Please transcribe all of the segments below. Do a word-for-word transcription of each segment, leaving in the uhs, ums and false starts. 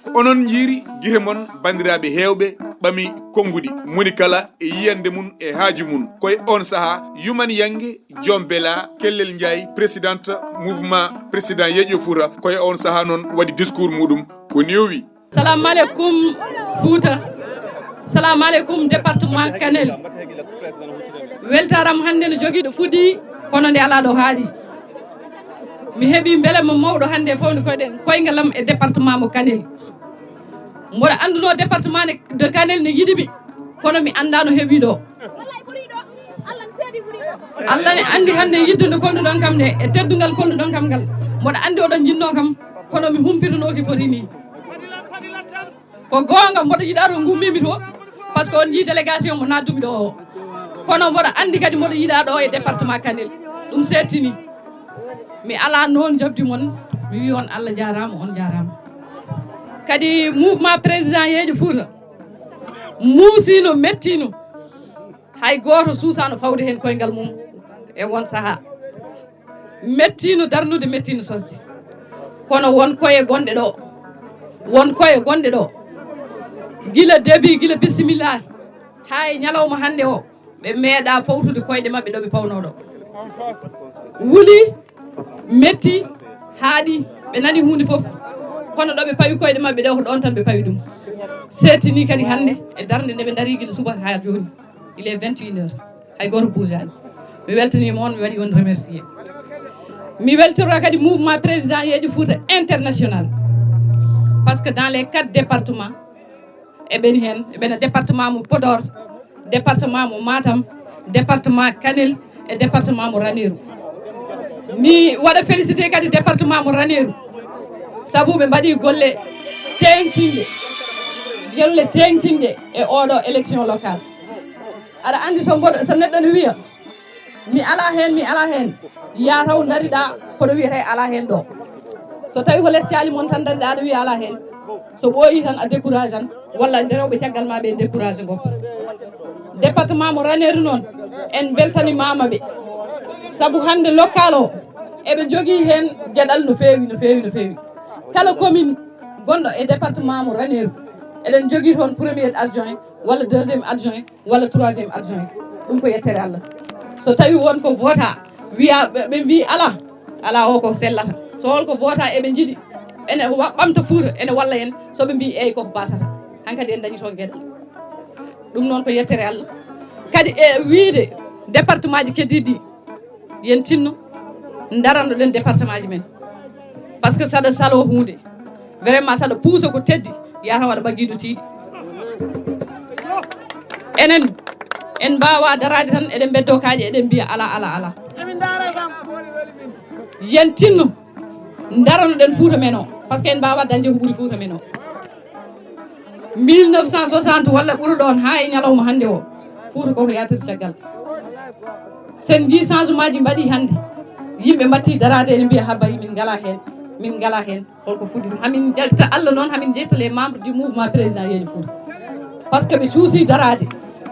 Ko onon njiiri gite mon, banndiraaɓe heewɓe ɓami konnguɗi, moni kala e yiyannde mum e haaju mum. Ko e oon sahaa, Yuman Yannge, Joom Bela, Kellel Njaay, présidente mouvement président Yeeƴo Fuuta, ko e oon sahaa noon waɗi discours muɗum, ko ni o wi. Salamu aleykum Fuuta. Salamu aleykum département Kanel. Weltaram hannde no jogii ɗo fuɗɗi, kono nde alaa ɗo haaɗi. Mi heɓi mbelema mawɗo hannde fawde koyɗe, koyngal am e département mo Kanel. Mboɗo annduno département ne, de Kanel ne yiɗi mi, kono mi anndaa no heɓi ɗo. Allah ne anndi hannde yidde nde konduɗon kam nde, e teddungal konduɗon kam ngal. Mboɗo anndi oɗon njinnoo kam, kono mi humpitunooki foti ni. Ko goonga, mboɗo yiɗaa to ngummimi to, par ce que on njii délégation mo naddumi ɗo o. Kono mboɗo anndi kadi mboɗo yiɗaa ɗo e département Kanel. Ɗum seettini. Mi alaa noon jabdi mon, mi wi on Allah jaaraama, on jaaraama. Kadi mouvement président Yeeƴo Fuuta muusino, mettino. Hay gooto suusaano fawde heen koyngal mum e won sahaa. Mettiino darnude, mettiino sosde. Kono won koye gonɗe ɗo, won koye gonɗe ɗo, gila debi, gila bisimilla, haa e ñalawma hannde o, ɓe meeɗa fawtude koyɗe maɓɓe ɗo ɓe pawnoo ɗo. Wuli, metti, haaɗi, ɓe nani huunde fof. Kono ɗo ɓe pawi koyɗe maɓɓe ɗo, ko ɗoon tan ɓe pawi ɗum. Seetini kadi hannde e darnde nde ɓe ndarii gila subaka haa jooni. Il est vingt et une heures. Hay gooto buujaani. Mi weltaniima on, mi waɗi on remercier. Mi weltira kadi mouvement président Yeeƴo Fuuta international. Par ce que dans les quatre départements, eɓeni heen, eɓena département mo Podor, département mo Matam, département Kanel e département mo Raneeru. Mi waɗa félicité kadi département mo Raneeru, sabu ɓe mbaɗi golle teeŋtinɗe, golle teeŋtinɗe e oɗo élection locale. Aɗa anndi so mboɗo, so neɗɗo ne wiya, "Mi alaa heen, mi alaa heen," yaa taw ndariɗaa koɗo wiyetee alaa heen ɗo. So tawi ko les caali mon tan ndariɗaa aɗa wiya alaa heen, so ɓooyi tan a décourage an, walla nde rewɓe caggal ma ɓe décourage goppa. Département mo Raneeru noon, en mbeltanimaama ɓe. Sabu hannde local o, eɓe njogii heen geɗal no feewi, no feewi, no feewi. Kala commune gonɗo e département mo Raneeru, eɗen njogii toon premier adjoint walla deuxième adjoint walla troisième adjoint. Ɗum ko yettere Allah. So tawi won ko vota, wiya ɓe, ɓe mbi ala, ala o ko sellata. So hol ko vota eɓe njiɗi, ene wa-, ɓamta Fuuta, ene walla en. So ɓe mbi eyi koko basata, hankadi en dañi toon geɗal. Ɗum noon ko yettere Allah. Kadi e wiide département ji keddiɗi ɗi, yen tinno, daranoɗen département ji men. Par ce que saɗa salo huunde, vraiment saɗa puusa ko teddi, yata waɗa ɓagiiɗo tiiɗi. Enen, en mbaawa daraade tan, eɗen mbeddo kaaƴe, eɗen mbiya ala, ala, ala. Yen tinno, daranoɗen Fuuta men o, par ce que en mbaawa dañde ko ɓuri Fuuta men o. Mille neuf cent soixante walla ɓura ɗoon haa e ñalawma hannde o, Fuuta koko yaltata caggal. Sen njii changement ji mbaɗi hannde, yimɓe mbatti daraade ene mbiya habbayi min ngala heen, min ngala heen. Holko fuɗɗi ɗum? Hamin jetta Allah noon, hamin jetta les membres du mouvement président Yeeƴo Fuuta. Par ce que ɓe cuusi daraade,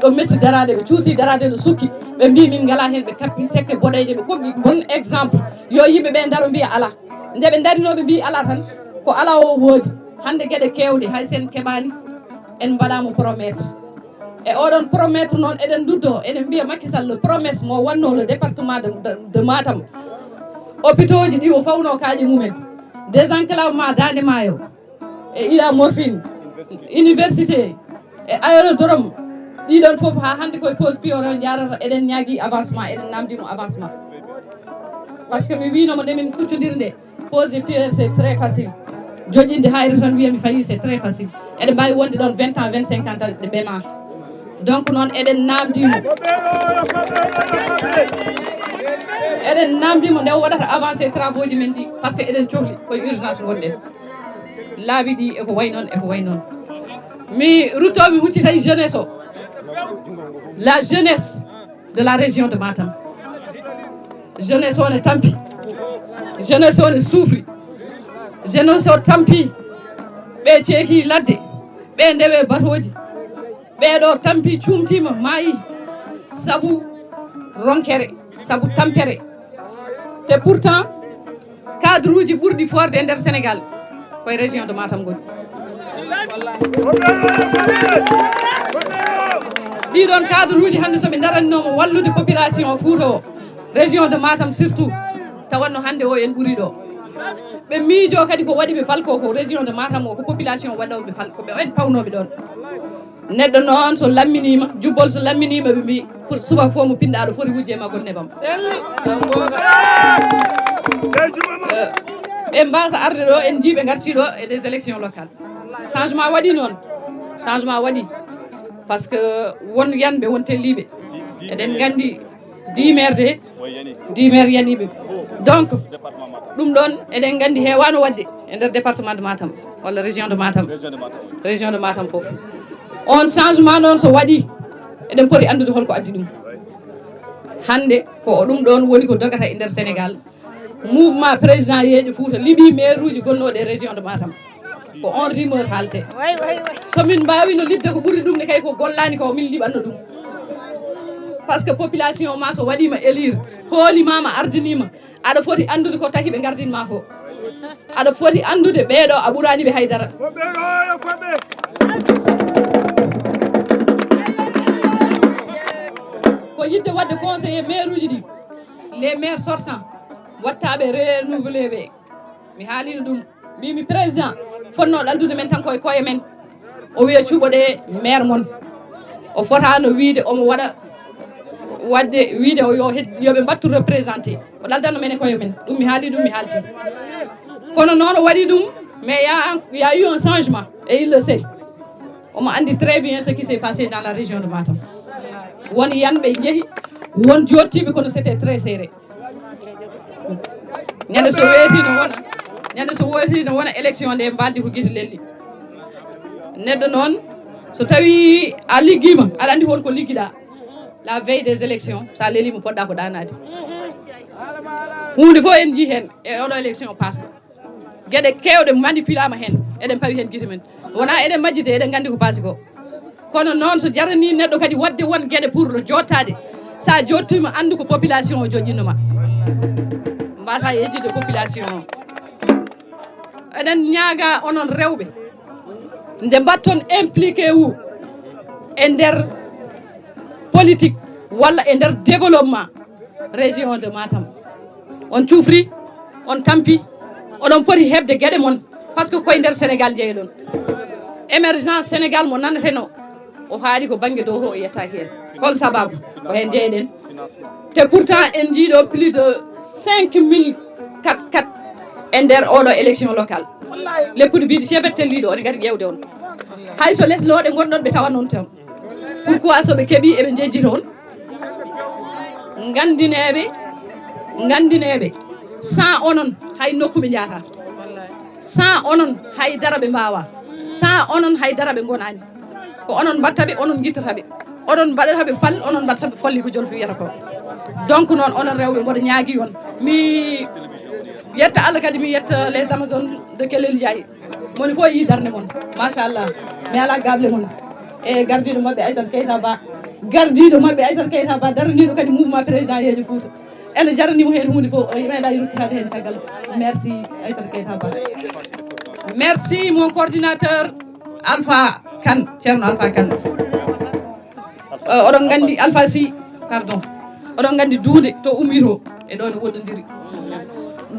ɗo metti daraade, ɓe cuusi daraade no sukki, ɓe mbi min ngala heen, ɓe kappi tekke boɗeeje, ɓe koɓi bon exemple. Yo yimɓe ɓe ndaro mbiya ala. Nde ɓe ndarino ɓe mbi ala tan, ko ala o woodi. Hannde geɗe kewɗe hay sen keɓani, en mbaɗama promettre. E oɗon promettre noon eɗen nduddo, eɗen mbiya Macky Sall promesse mo wanno le département de, de, de Matam. Hôpitaux ji ɗi o fawno kaaƴe mumen. Désenclavement Daande Maayo. E Ila Morphine. Université. E aérodrome. Ɗiɗon fof haa hannde koye pose piore o jarata, eɗen ñaagi avancement, eɗen namdimo avancement. Par ce que mi wino mo nde min kuccodir nde, pose de pierre c'est très facile. Joƴƴinde hayre tan wiya mi fayi c'est très facile. Eɗen mbaawi wonde ɗoon vingt ans, vingt-cinq ans tan ɗe ɓema. Donc noon eɗen namdimo. Eɗen namdimo nde o waɗata avancé travaux ji men ɗi, par ce que eɗen cohli koye urgence ngonɗen. Laabi ɗi eko wayi noon, eko wayi noon. Mi rutto mi huccitay jeunesse o. La jeunesse de la région de Matam. Jeunesse o ne tampi. Jeunesse o ne suufri. Jeunesse o tampi. Ɓe ceeki ladde. Ɓe ndewe batooji. Ɓeeɗo tampi, cuumtiima, maayi. Sabu ronkere, sabu tampere. Te pourtant, cadre uji ɓurɗi forde e nder Sénégal koye région de Matam ngoni. Ɗiɗon cadre uji hannde soɓe darannooma wallude population Fouta o, région de Matam surtout, tawanno hannde o en ɓuri ɗo. Ɓe miijo kadi ko waɗi ɓe fal ko, ko région de Matam o, ko population waɗoɓe fal, ko ɓe en pawnooɓe ɗon. Neɗɗo noon so lamminiima, jubbol so lamminiima, ɓe mbi pour suba fof mo pinɗa aɗo foti wujje e maggol nebam. Eh, ɓe mbasa arde ɗo, en jii ɓe ngarti ɗo e des élections locales. Changement waɗi noon. Changement waɗi. Par ce que won yanɓe, won telliiɓe. Eɗen nganndi dix maires de, dix maires yaniiɓe. Donc, ɗum ɗoon eɗen nganndi heewaano waɗde e nder département de Matam, walla région de Matam. Région de Matam fof. On changement noon so waɗi, eɗen poti anndude holko addi ɗum. Hannde ko o ɗum ɗoon woni ko dogata e nder Sénégal. Mouvement président Yeeƴo Fouta liɓi maire uji gonnooɗi e région de Matam. Ko on rumeur haalte. Somin mbaawino liɓde ko ɓuri ɗum ne kay ko gollaani ko min liɓanno ɗum. Par ce que population ma so waɗiima élire, hoolimaama, ardiniima, aɗa foti anndude ko taki ɓe ngardin ma ko. Aɗa foti anndude ɓeeɗo a ɓuraani ɓe haydara. Ko yiɗde waɗde conseiller maire uji ɗi, les maires sortants, wattaɓe renouvelé ɓe. Mi haalino ɗum, mbimi président fotno ɗaldude men tan koye koye men. O wiya cuɓoɗe maire mon. O fotano wiide omo waɗa, waɗde wiide o yo hed-, yoɓe mbattu représenté. O ɗaldanno men e koye men. Ɗum mi haali, ɗum mi haalti. Kono noon o waɗi ɗum, mais il y a, il y a eu un changement et il le sait. Omo anndi très bien ce qui s'est passé dans la région de Matam. Won yanɓe njehi, won jottiɓe, kono c'était très serré. Ñande so weeti no wona, ñande so weeti no wona élection nde mbaldi ko gite lelli. Neɗɗo noon, so tawi a liggima, aɗa anndi holko liggiɗa. La veille des élections, sa lelima poɗɗa ko ɗanade. Hunde fof en jii hen e oɗo élection pasɗo. Geɗe kewɗe manipulama hen, eɗen pawi hen gite men. Wona eɗen majjide, eɗen nganndi ko paasi ko. Kono noon so jarani neɗɗo kadi waɗde won geɗe pour ɗo jottade. Sa jottima anndu ko population o joƴƴinno ma. Mbasa yejjitde population o. Eɗen ñaaga onon rewɓe nde mbatton impliqué wu e nder politique walla e nder développement région de Matam. On cuufri, on tampi, oɗon poti heɓde geɗe mon, par ce que koye nder Sénégal jeyeɗon. Émergence Sénégal mo naneteno, o haali ko bannge dow to o yettaaki heen. Hol sababu? Ko heen jeyeɗen. Te pourtant en njiiɗo plus de cinq mille quatre quatre e nder oɗo élection locale. Leppude mbiɗi ceebet telliiɗo, oɗo ngadi ƴeewde on. Hay so les looɗe ngonɗon ɓe tawa noon tan. Pourquoi so ɓe keɓi eɓe njejji toon? Nganndineeɓe, nganndineeɓe, sans onon hay nokku ɓe njahata. Sans onon hay dara ɓe mbaawa. Sans onon hay dara ɓe ngonaani. Ko onon mbaɗta ɓe, onon ngittata ɓe. Oɗon mbaɗata ɓe fal, onon mbaɗta ɓe folli ko jolfi wiyata ko. Donc noon onon rewɓe mboɗo ñaagi on. Mi yetta Allah kadi mi yetta les Amazones de Kelel Ndiaye. Moni fof yi darnde mon. Machallah. Mi ala gable mon. E gardiɗo maɓɓe Aissata Keita Ba. Gardiɗo maɓɓe Aissata Keita Ba daraniɗo kadi mouvement président yeeƴo Fouta. Ene jarani mo heen huunde fof, o meeɗa ruttitaade heen caggal. Merci Aissata Keita Ba. Merci mon coordinateur Alpha Kane, Ceerno Alpha Kane. Eh, oɗon nganndi Alpha Sy, pardon. Oɗon nganndi duunde to ummi to, e ɗo ne woɗɗondiri.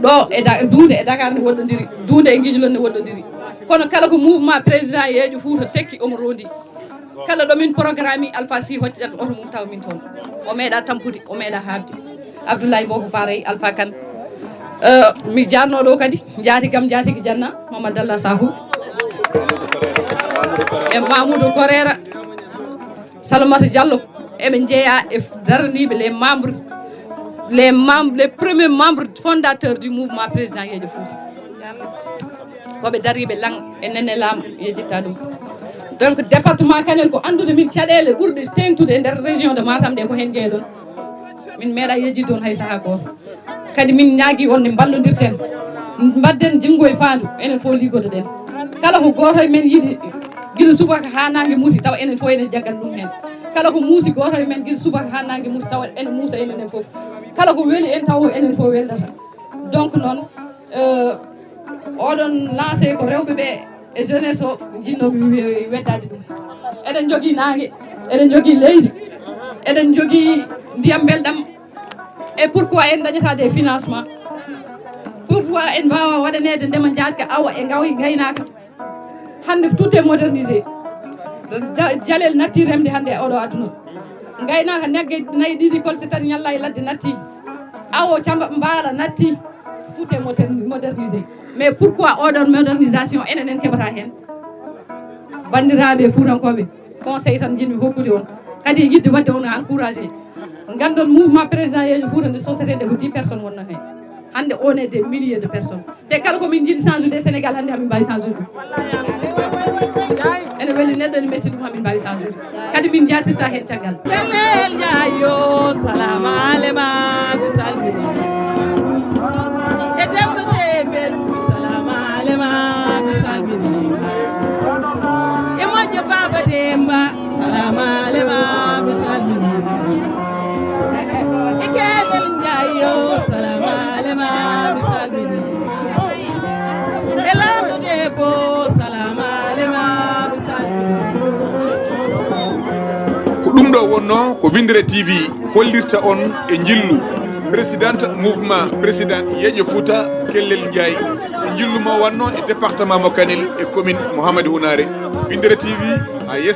Ɗo e Da-, duunde e Dakar ne woɗɗondiri. Duunde e Ngijlon ne woɗɗondiri. Kono kala ko mouvement président yeeƴo Fouta tekki omo rondi. Kala ɗo min programme Alpha Sy hoccat oto mum taw min toon. O meeɗa tampude, o meeɗa haabde. Abdoulaye Boko Parey, Alpha Kane. Eh, mi jarno ɗo kadi, njaati kam njaatigi janna, Mamadou Dalla Sahu. E Mamoudou Corera, Salamata Diallo, eɓe njeeya e daraniiɓe les membres, les membres, les premiers membres fondateurs du mouvement président yeeƴo Fouta. Ko ɓe dariiɓe lan e Nene Lam yejjitta ɗum. Donc département Kanel ko anndude min caɗeele ɓurɗe teeŋtude e nder région de Matam ɗe ko heen jeeyɗon. Min meeɗa yejjidde on hay sahaa gooto. Kadi min ñaagi on nde mballondirten. Mbaɗden jinngo e faandu, enen fof liggodoɗen. Kala ko gooto e men yiɗi gila subaka haa naange muti, tawa enen fof enen jaggan ɗum heen. Kala ko muusi gooto e men gila subaka haa naange muti, tawa ene muusa enen fof. Kala ko weli en, tawa enen fof weldata. Donc noon, euh, oɗon lancé ko rewɓe ɓe E jeunesse o jinnoomi weddaade ɗum. Eɗen njogii naange, eɗen njogii leydi, eɗen njogii ndiyam mbelɗam. E pourquoi en dañataa des financements? Pourquoi en mbaawa waɗaneede ndema njaatka, awa e ngaw- ngaynaaka? Hannde tout est modernisé. Da- jalel natti remde hannde e oɗo aduna. Ngaynaaka nagge nayi ɗiɗi kolse tati ñalla e ladde natti. Awo camba mbaala natti. Tout est moder- modernisé. Mais pourquoi oɗon modernisation enen en keɓata heen? Banndiraaɓe fuutankooɓe, conseil tan njiɗmi hokkude on. Kadi yiɗde waɗde on encouragé. Nganndon mouvement président yeejo Fuuta nde sosete nde ko dix personnes wonno heen. Hannde on est des milliers de personnes. Te kala ko min njiɗi changeude e Sénégal hannde hamin mbaawi changeude ɗum. Ene weli neɗɗo ene metti ɗum hamin mbaawi changeude. Kadi min njaatirta heen caggal. Pellel Njaay yo, salama alema, mi salmini. E Demba Seberu, salama alema, mi salmini. E moƴƴo Baba Demba, salama alema, mi salmini. E Kelel Njaay yo, salama alema, mi salmini. E Laamɗo Debbo, salama alema, mi salmini. Ko ɗum ɗo wonno ko Windere T V hollirta on e njillu présidente mouvement président Yeeƴo Fuuta Kellel Njaay. E njillu mo wanno e département mo Kanel e commune mo Hamadi Hunaare. Windere T V, à Yes.